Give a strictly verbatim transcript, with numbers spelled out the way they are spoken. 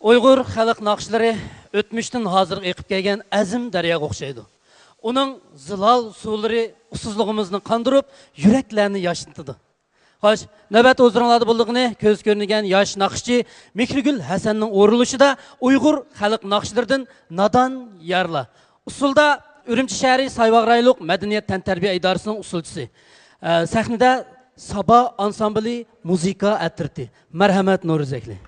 ئۇيغۇر خەلق ناخشىلىرى ئۆتمۈشتىن ھازىرغا ئېقىپ كەلگەن ئەزىم دەرياغا ئوخشايدۇ. ئۇنىڭ زىلال سۇلىرى ئۇسسۇزلۇقىمىزنى قاندۇرۇپ، يۈرەكلەرنى ياشنىتىدۇ. خوش، نۆۋەتتە ھۇزۇرۇڭلاردا بولىدىغىنى كۆز كۆرۈنگەن ياش ناخشىچى مېھرىگۈل ھەسەننىڭ ئورۇنلىشىدا ئۇيغۇر خەلق ناخشىلىرىدىن نادان يارلار. ئۇسسۇلدا ئۈرۈمچى شەھىرى سايباغ رايونلۇق مەدەنىيەت تەنتەربىيە ئىدارىسىنىڭ ئۇسسۇلچىسى. ئە، سەھنىدە سابا ئانسامبىلى مۇزىكا ئەترىتى. مەرھەمەت، نورۇز ئەكلى.